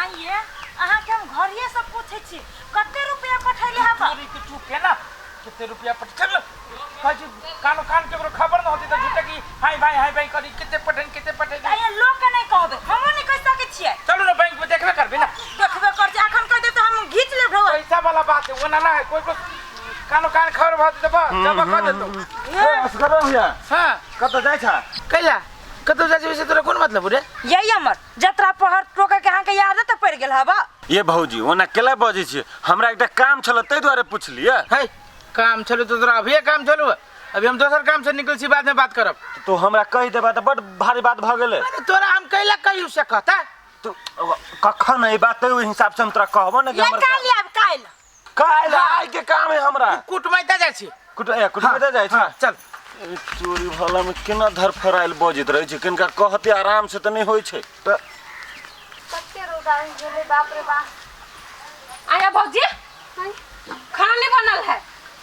आइए अहाँके हम घरिए से पूछै छी कते रुपया पठैले हब चोरी के चुप है ना कितने रुपया पठ चल कहै छी कानो कान केकरो खबर न होती त झूठे की हाय भाई हाय भाई करी कितने पठन कितने पठन आइए लोग के नहीं कहबे हमहूँ नहीं कहि सकै छियै चलू ना बैंक में देखबे करबे ना देखबे कर छी अखन कह देब तऽ हम घीच लेब ढोआ पैसा वाला बात है वो ना ना है कोई को कानो कान खबर भऽ जेतै बस जमा कऽ देतौ असगर भैया हाँ कतऽ जाइ छ कैला कतौ जाइ छै तोरा कोन मतलब रे यही हमर जतरा पहर टोके के अहाँके आदत पड़ि गेल हबा ये भौजी ओना केला बजै छियै हमरा एकटा काम छल ताहि दुआरे पुछलियै है काम छलू तो तोरा अभिये काम छलू अभी हम दोसर काम से निकल छी बाद में बात करब तू हमरा कहि देबा तऽ बड भारी बात भऽ गेलै अरे तोरा हम कैला कहियो से कहता तू कखन एहि बात ओहि हिसाब से हम तोरा कहबो ने कि ये हमर काल्हि आब काल्हि काल्हि आइ के काम है हमरा कुटमैता जाइ छी कुट ए कुटमैता जाइ छी हाँ, चल ए, चोरी भला में केना धरफड़ायल बजैत रहै छै किनका कहते आराम से तऽ नहि होइ छै तऽ कते रौदा उगि गेलै बाप रे बाप आया भौजी खाना नहीं बनल है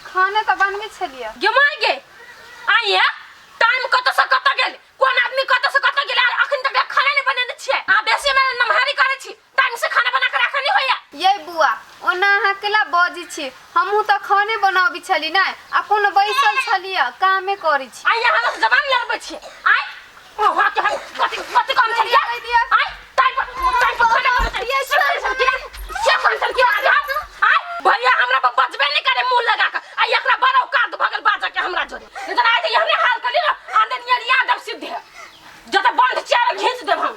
खाना तऽ बनबै छलियै गे माय गे आइए टाइम कत से कत गेल कोन आदमी कत से कत गेल अखन तक खाना नहीं बनेने छियै आ बेसी में नमहारी करै छी टाइम से खाना बना के राखऽ नहीं होइया ये बुआ ओना अहाँ केला बजै छी हमहूँ तऽ खाने बनाबै छली ने आ कोनो बैसल छलियै कामे करै छी आइ यहाँ से जबान लड़बै छी आइ ओ वहाँ के हम कथि कथि काम छलियै कहि दिअ। आइ टाइम पर खाना बनबै ये से से कोन छलियै आज हम आइ भैया हमरा पर बजबे नहीं करे मुंह लगा के आइ एकरा बड़ा औकात भऽ गेल बाजऽ के हमरा जोरे नहीं तऽ आइ तऽ हमरे हाल करी ना आंदे नियर याद अब सिद्धे जते बंद चार घींच देब हम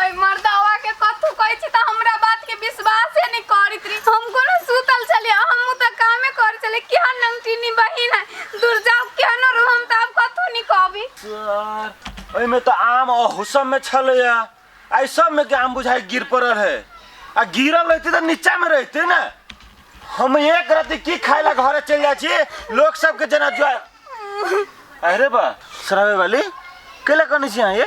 अइ मर्दावा के कथू कहै छी तऽ हमरा बात के विश्वासे नहि करैत रही हम कोनो सुतल छलियै हमहूँ तऽ कामे करै छलियै केहन नंगटिनी बहिन है दूर जाउ केहनो रहू हम तऽ आब कथू नहि कहबी सर ओहिमे तऽ आम अहू सबमे छलैया आ एहि सबमे के आम बुझाइ गिर पड़ल है आ गिरल रहते तऽ नीचा मे रहते ने हम एक रति की खाय ला घरे चलि जाइ छी लोक सबके जेना जो अरे बा शराबे वाली केला कने छी अहाँ ये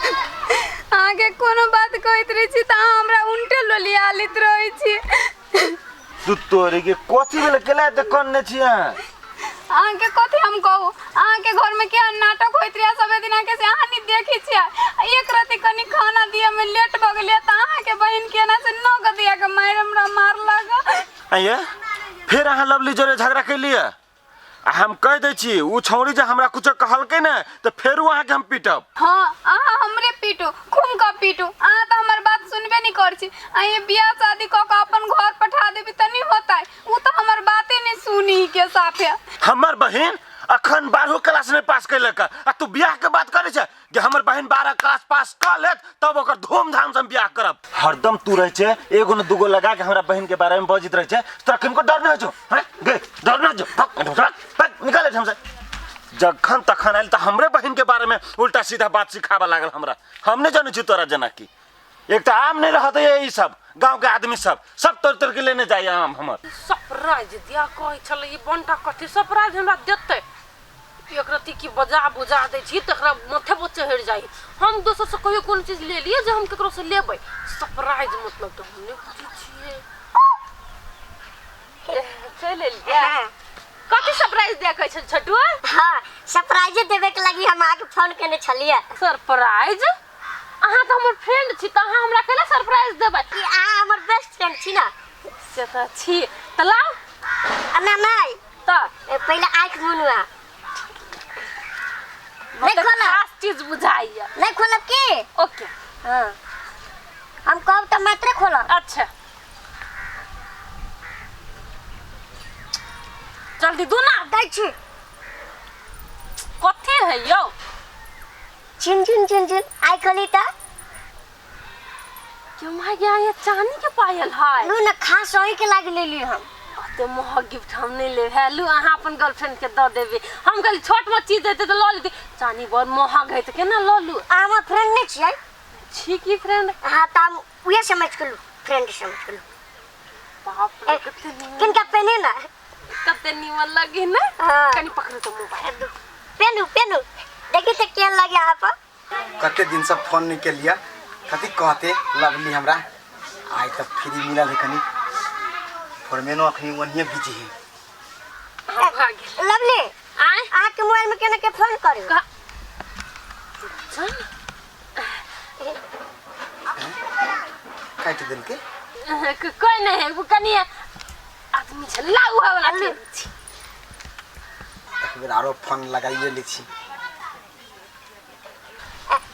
अहाँके कोनो बात कहैत रहै छी तऽ अहाँ हमरा उल्टे लोलिया लैत रहै छी तू तोरी के कथी भेलै केला एते कनने छी अहाँ अहाँके कथी हम कहू अहाँके घरमे केहन नाटक होइत रहै सब दिना के से अहाँ नहि देखै छियै एक रति कनि खाना दिअ मे लेट भऽ गेलै तऽ अहाँके बहिन केना से नौ दिया के मारि हमरा मारलक आइए फेर अहाँ लवली जोरे झगड़ा कैलियै आ हम कहि दै छी ओ छौड़ी जे हमरा कुछो कहलकै ने तऽ फेरो अहाँके हम पीटब हाँ अहाँ हमरे पीटू खूब कऽ पीटू अहाँ तऽ हमर बात सुनबे नहि करै छी अहीं बियाह शादी कऽ कऽ अपन घर पठा देबी तऽ नहि होतै उ तऽ हमर बाते नहि सुनी के साफे हमर बहिन अखन बारहो क्लास नहि पास कैलक आ तू बियाह के बात करै छै जे हमर बहिन 12 क्लास पास कऽ लेत तब ओकर धूमधाम से हम बियाह करब हरदम तू रहै छै एगो ने दूगो लगा के हमरा बहिन के बारे में बजैत रहै छै तोरा किनको डर नहि होइ छौ हैं गे डर नहि होइ छौ भक, भक, भक, निकल एहिठाम से जखन तखन आयल तऽ हमरे बहिन के बारे में उल्टा सीधा बात सिखाबऽ लागल हमरा हम नहि जानै छी तोरा जेना की एक तऽ आम नहि रहत ये ई सब गाँव के आदमी सब सब तोड़ तोड़ के लेने जाइए आम हमर सरप्राइज दिया कहै छलै ई बंटा कथी सरप्राइज हमरा देतै एक रत्ती की बजा बुझा दै छी तकरा माथे पर चढ़ि जाइ हम दोसर से कहियो कोनो चीज ले लिए जे हम केकरो से लेबै सरप्राइज मतलब तऽ हम नहि बुझै छियै चलि एलियै कथी सरप्राइज दिया कहै छल छोटू हाँ सरप्राइज देवे के लगी हम आके फोन केने छलिए सरप्राइज अहाँ तऽ हमर फ्रेंड छी तऽ अहाँ हमरा केना सरप्राइज देबै कि अहाँ हमर बेस्ट फ्रेंड छी ना से तऽ छी तऽ लाउ ना नहीं तऽ ए, पहिले आँखि मुनू अहाँ नहीं मतलब खोलब खास चीज बुझाइया नहीं खोलब की ओके हाँ हम कहब तऽ मात्रे खोलब अच्छा जल्दी दू ना दै छी कथी है यौ चिन चिन चिन चिन आइ खोली तऽ क्यों माय गया ये चांदी के पायल है लू ना खास ओहि के लागी लेली हम ओते महग गिफ्ट हम नहीं लेब है लू अहाँ अपन गर्लफ्रेंड के दऽ देबै हम कहली छोट मोट चीज देते तऽ लऽ लेती चानी बड़ महग है तऽ केना लऽ लू अहाँ हमर फ्रेंड नहीं छियै छी की फ्रेंड हाँ तऽ हम उहे समझ के लू फ्रेंड समझ के लू बाप रे कते नीमन किनका पेने ना कते नीमन लगी ने हाँ। कनी पकड़ू तऽ मोबाइल पेनू पेनू देखी तऽ केहन लगे अहाँ पर कते दिनसँ फोन नहि केलियै कथी कहते लवली हमरा आइ तऽ फ्री मिलल है कनी फोरमेनो अखनी ओनहिए बिजी है हाँ, भऽ गेल लवली आय अहाँके मोबाइल में केना के फोन करू चल काटि देलकै। कोई नहीं है, वो कनी आदमी छै लाउ वाला के छी। एक बेर आरो फोन लगाइए लै छी।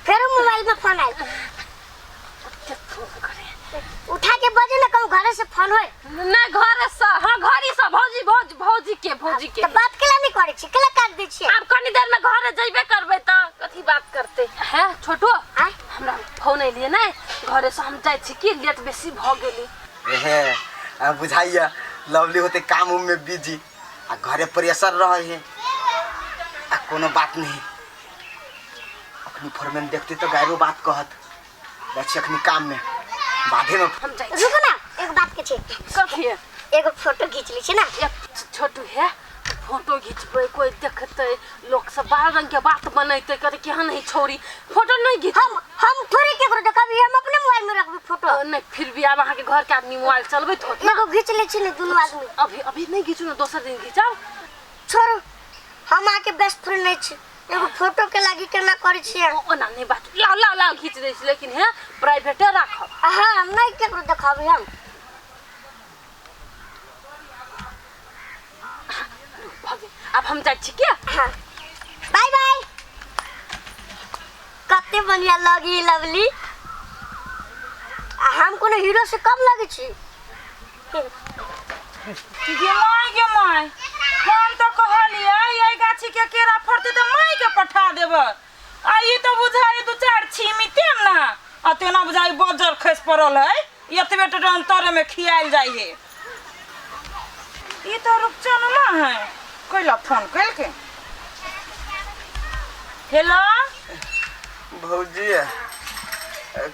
फेरो मोबाइल में फोन आयल। फोन करे उठा के बजे ना, कहूँ घरे से फोन होय। ना घरे से, हाँ घरे से, भौजी भौजी भौजी के भौजी के। तऽ बात केला नहीं करै छी, केला काट दै छियै? आब कनी देर में घरे जइबे करबै तऽ कथी बात करते हैं छोटू? आँय? हमरा फोन एलियै ने घरे से, हम जाइ छी कि लेट बेसी भऽ गेली। एहे आ बुझाइया लवली होते काम उम में बिजी आ घरे प्रेशर रहे है। आ कोनो बात नहीं, अखनी फोरमैन देखते तो गायरो बात कहत। जाइ छी अखनी काम में बाधे में। हम जाइ छी। रुको ना, एगो बात के छै। कथी? एगो फोटो घीच लै छी ना। एक छोटू है, फोटो घिचबै कोई देखतै, लोक सब बारह रंग के बात बनेतै, कहतै केहन है छौरी, फोटो नहीं घिच। हम थोड़े केकरो देखबी, हम अपने मोबाइल में रखबी फोटो। नहीं फिर भी आब अहाँके घर के आदमी मोबाइल चलबैत होत ना। एगो घीच लै छी ने दुनू आदमी। अभी अभी नहीं घिचू ना, दोसर दिन घिचाउ। छोड़ू, हम अहाँके बेस्ट फ्रेंड नहीं छी, एगो फोटो के लागी केना करै छियै? ओना नहीं बात, लाओ लाओ लाओ घीच दै छी, लेकिन है प्राइवेटे राखब। हाँ, हम नहीं केकरो देखबी हम। भऽ गेल, आब हम जाइ छी के। हाँ, बाय बाय। कते बढ़िया लगी लवली, आ हम कोनो हीरो से कम लगे छी? गे my गे माय, हम तऽ कहलियै एहि गाछी के केरा फड़तै तऽ माय के पठा देबै, आ ई तऽ बुझाइ दू चारि छीमी तेम ना, आ तेना बुझाइ बजर खसि पड़ल है, एतबे टटा अंतरे में खियायल जाइ है। ई तऽ रुपचन ना है, कैला फोन कैलके? हेलो भौजी,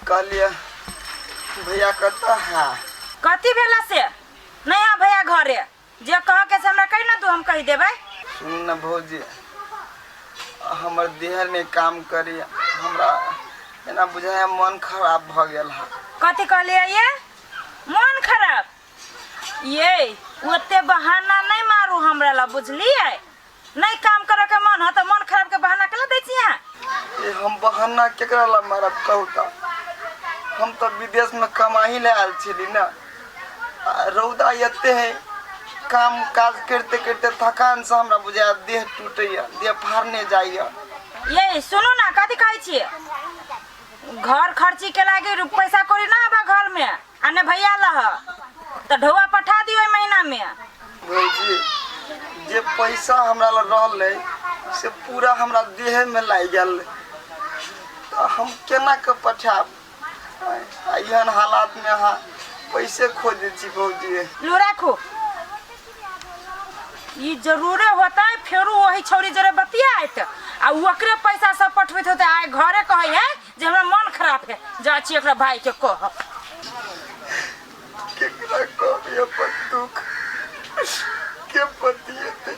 कहलिए भैया कतऽ है? कथी भेला से नहीं है भैया घरे, जे कह के से हमरा कहि ना तू, हम कहि देबै। सुनू ना भौजी, हमर देह नहि काम करी, हमरा एना बुझाइया मन खराब भऽ गेल है। कथी कहलियै ये मन खराब? ये ओते बहाना नहीं मारू हमरा ला, बुझलियै? नहीं काम करे के मन है तऽ मन खराब के बहाना केला दै छी अहाँ? ए हम बहाना केकरा ला मारब कहू तऽ? हम तऽ विदेश में कमाही ले आयल छली ना, आ रौदा एते है, काम काज करते करते थकान से हमरा बुझाइया देह टूटैया, देह फाड़ने जाइया। ये सुनू ना, कथी कहै छियै? घर खर्ची के लागी पैसा कौड़ी ना आबा घर में, आ ने भैया लह तऽ ढौआ पठा दियौ एहि महीना में। भौजी, जे पैसा हमरा लग रहलै से पूरा हमरा देहे में लागि गेल, तऽ हम केना के पठायब? आ एहन हालात में अहाँ पैसे खोजै छी भौजी। लू राखू, ई जरूरे होतै फेरू वही छौरी जरे बतियाइत आ ओकरे पैसा सब पठबैत होतै, आइ घरे कहै है जे हमरा मन खराब है, जाइ छी एकरा भाई के कहब। केकरा कहबै अपन दुख, के बतियेतै?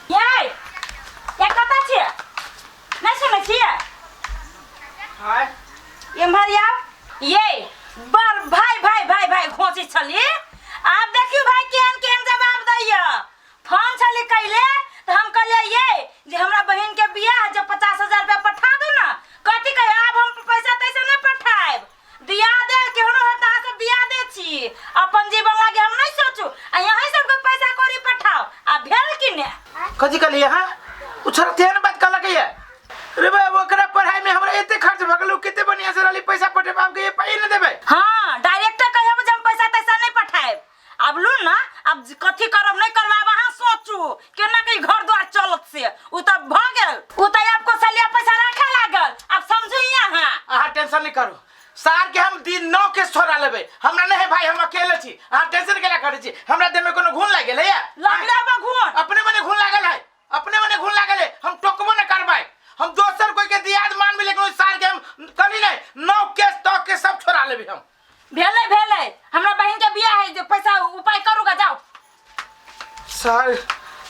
यै ये कतऽ छियै? नहि सुनै छियै? हाय एम्हर आउ। ये बड़ भाई भाई भाई भाई घोंची छली, आब देखियौ भाई केहन केहन जवाब दैया। फोन छली कैले तऽ हम कहलियै ये जे हमरा बहिन के बियाह जे 50,000 रुपया पठा दू ना, कथी कहे आब हम पैसा तैसा नहीं पठायब, दिया दे केहनो होत अहाँ सब दिया दे छी, अपन जीवन लागे हम नहीं सोचू, आ यहाँ सबके पैसा कौड़ी पठाओ। आ भेल कि ने? कथी कहलियै अहाँ? ओ छोरा तेहन बात कहलक ये रे भाई, ओकरा पढ़ाई में हमरा एते खर्च भऽ गेल, कते बढ़िया से रहली पैसा पठेब, आब के पाई न देबै। हाँ डायरेक्ट कहब जे हम पैसा तैसा नहीं पठायब। अब लू ना, अब कथी करब नहीं करब आब अहाँ सोचू केना के घर द्वार चलत से। उ तऽ भऽ गेल, उ तऽ आपको सलिया पैसा राखे लागल, अब समझू अहाँ। अहाँ टेंशन नहीं करू, सार के हम दिन 9 के छोड़ा लेबै, हमरा नहीं है भाई, हम अकेले छी, अहाँ टेंशन केला करै छी? हमरा देह में कोनो घुन लागि गेल है? लगले अब घुन। अपने मने घुन लागल है, अपने मने घुन लागल है, हम टोकबो न करबै, हम दोसर कोई के दियाद मान में, लेकिन ओहि सार के हम कभी नहीं 9 केस 10 केस सब छोड़ा लेबै हम। भेलै भेलै, हमरा बहिन के बियाह है, जे पैसा उपाय करूगा जाओ। सर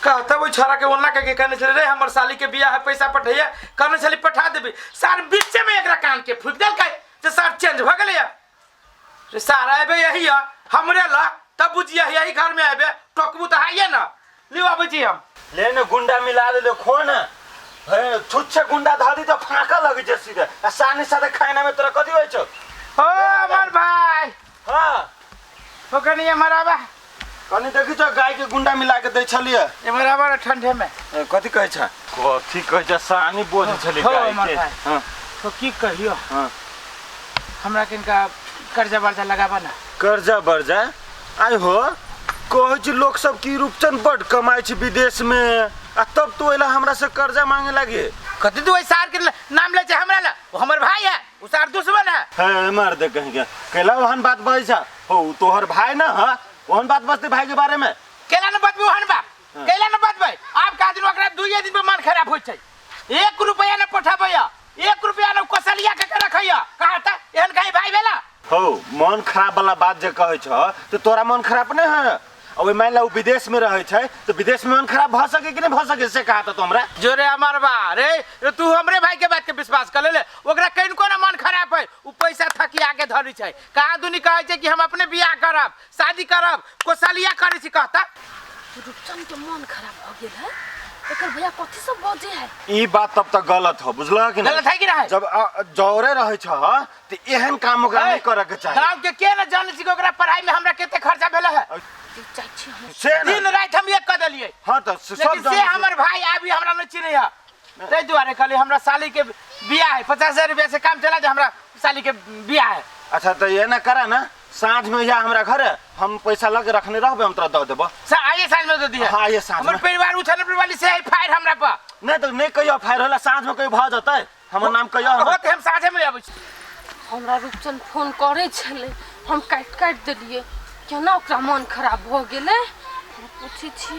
कहता ओहि छोरा के ओना के कहने छलै रे हमर साली के बियाह है पैसा पठैया, कहने छली पठा देबी, सार बीचे में एकरा कान के फूक देलकै जे सार चेंज भऽ गेलैया। रे सार अयबे यही है हमरे ला, तब बुझिया यही घर में अयबे, टोकबू तऽ हाइये ना। लियो आबै छी हम। ले ने गुंडा मिला दे खो ना। हे छुच्छे गुंडा धऽ दी तऽ फाँकऽ लगै छै सीधे आ सानी साथे खाना में तोरा कथी होइ छौ ओ अमर भाई हाँ हो कनी एम्हर आबा कनी देखी छौ गाय के गुंडा मिला के दै छलियै एम्हर आबा ने ठंडे में ए, कथी कहै छ कथी कहै छ सानी बोझ छली हो, गाय अमर के भाई। हाँ तो की कहियो हाँ हमरा किनका कर्जा वर्जा लगाबा ना कर्जा बर्जा आइ हो कहै छै लोक सब की रूपचन बड कमाइ छै विदेश में आ तब तू एला हमरा से कर्जा मांगे लागे कथी तू सार के नाम ले छै हमरा ला वो हमर भाई है वो सार दुश्मन है हे मार दे कहीं के कैला ओहन बात बजै छ हो उ तोहर भाई ना ह ओहन बात बजते भाई के बारे में केला न बतबू हन बाप केला न बतबै आब का दिन ओकरा दुइये दिन पर मन खराब होइ छै एक रुपया न पठाबैया एक रुपया न कोसलिया के के रखैया कहा त एहन कहीं भाई भेला हो मन खराब वाला बात जे कहै छ तऽ तोरा मन खराब नहि है आ ओहि मानि ला ओ विदेश में रहै छै तऽ विदेश में मन खराब भऽ सके कि नहि भऽ सके से कहा तऽ हमरा जोरे अमर बा रे रे तू हमरे भाई के बात के विश्वास कर ले ओकरा कनिको ना मन खराब है उ पैसा थकी आके धरी छै कहाँ दुनी कहै छै कि हम अपने बियाह करब शादी करब कोसलिया करै छी कहता रूपचन के मन खराब भऽ गेल है एकर भैया कथी सब बजे है ई बात तब तक गलत हो बुझलह कि गलत है कि नहीं? जब जौरे रहै छ तऽ एहन काम ओकरा नहि करऽ के चाही गाँव के के न जानै छी कि ओकरा पढ़ाई में हमरा कते खर्चा भेल है जाइ छी हम से दिन ने राति हम एक कऽ देलियै हाँ तऽ से सब लेकिन से जानै छै। हमर भाई अभी हमरा नहीं चिन्है है ताहि दुआरे कहलियै हमरा साली के बियाह है 50,000 रुपया से काम चला जे हमरा साली के बियाह है अच्छा तऽ एना करा ना साँझ में या हमरा घर हम पैसा लग रखने रहबे हम तोरा दऽ देबो आइए साँझ में दे दिहे हाँ, आइए साँझ हमर में। परिवार उछल वाली से है फायर हमरा पर नहीं तऽ नहीं कहियो फायर होला साँझ में कहियो भऽ जेतै हमर नाम कहियो हमरा। होते हम साँझे में आबै छी हमरा रूपचन फोन करै छलै हम काटि काटि देलियै केना ओकरा मन खराब भऽ गेलै हम पूछै छी